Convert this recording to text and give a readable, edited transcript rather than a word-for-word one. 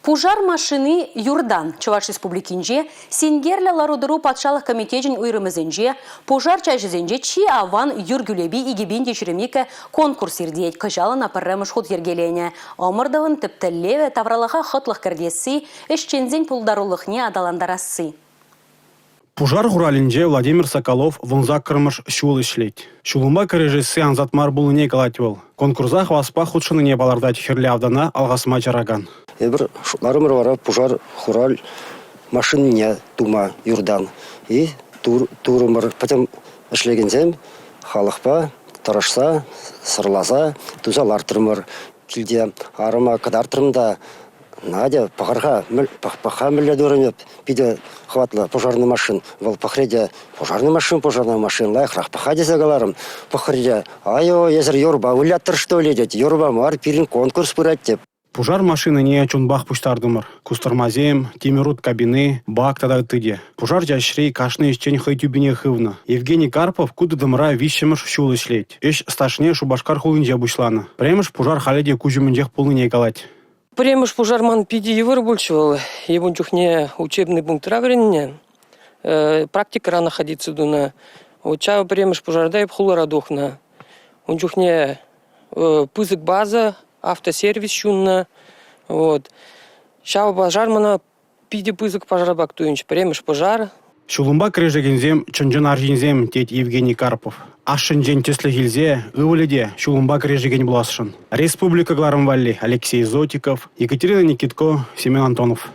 Пушар машини юртан Чӑваш Республикинче синкерлӗ лару-тӑру патшалӑх комитечӗн уйрӑмӗсенче пушар чаҫӗсенче чи аван юр кӳлепи 2022 конкурс иртет. Кӑҫал ӑна пӗрремӗш хут йӗркеленӗ. Ӑмӑртӑвӑн тӗп тӗллевӗ – тавралӑха хӑтлӑх кӗртесси, ӗҫченсен пултарулӑхне аталантарасси. Пушар хуралӗнче Владимир Соколов 18-мӗш ҫул ӗҫлет. Ҫулӑмпа кӗрешесси ансат мар пулнине калать вӑл. Конкурса хаваспах хутшӑннине палӑртать хӗрлӗ автана алхасма чаракан. Эпир шутларӑмӑр вара пушар хурал машинине тума юртан. И турӑмӑр пӗтӗм ӗҫлекенсем халӑхпа тӑрӑшса, сӑрласа туса лартрӑмӑр. Килте арӑма кӑтартрӑм та Надя, пӑхӑр-ха, пӑх-ха мӗнле турӑм эп, питӗ хӑватлӑ пушарный машин. Вӑл пӑхрӗ те, пушарный машин, пушарный машин, лайӑхрах пӑх-ха тесе каларӑм. Пӑхрӗ те, айо, эсӗр юрпа выляттӑр, что ли, тет. Юрпа мар, пирӗн конкурс пырать, теп. Пушар машинине чунпах пуҫтартӑмӑр. Кустӑрмасем, тимӗр ут кабини, бак тата ытти те. Пушар чаҫри кашни ӗҫчен хӑй тӳпине хывнӑ. Евгений Карпов ку тытӑмра виҫҫӗмӗш ҫул ӗҫлет. Ӗҫ стажне Шупашкар хулинче пуҫланӑ. Пӗрремӗш пушар халӗ те куҫ умӗнчех пулнине калать. Пӗрремӗш пушар ман питӗ йывӑр пулчӗ вӑл. Эп ун чухне учебный пунктра вӗреннӗ, практикӑра находиться тунӑ. Вот ҫав пӗрремӗш пушарта эп хулара тухнӑ. Ун чухне пысӑк база, автосервис ҫуннӑ. Вот. Ҫав пушар мана питӗ пысӑк пушар пек туйӑнчӗ. Пӗрремӗш пушар. Ҫулӑмпа кӗрешекенсем чӑн-чӑн арҫынсем, тет Евгений Карпов. Ашшӗнчен тӗслӗх илсе ывӑлӗ те ҫулӑмпа кӗрешекен пуласшӑн. Республика кӑларӑм валли Алексей Зотиков, Екатерина Никитко, Семен Антонов.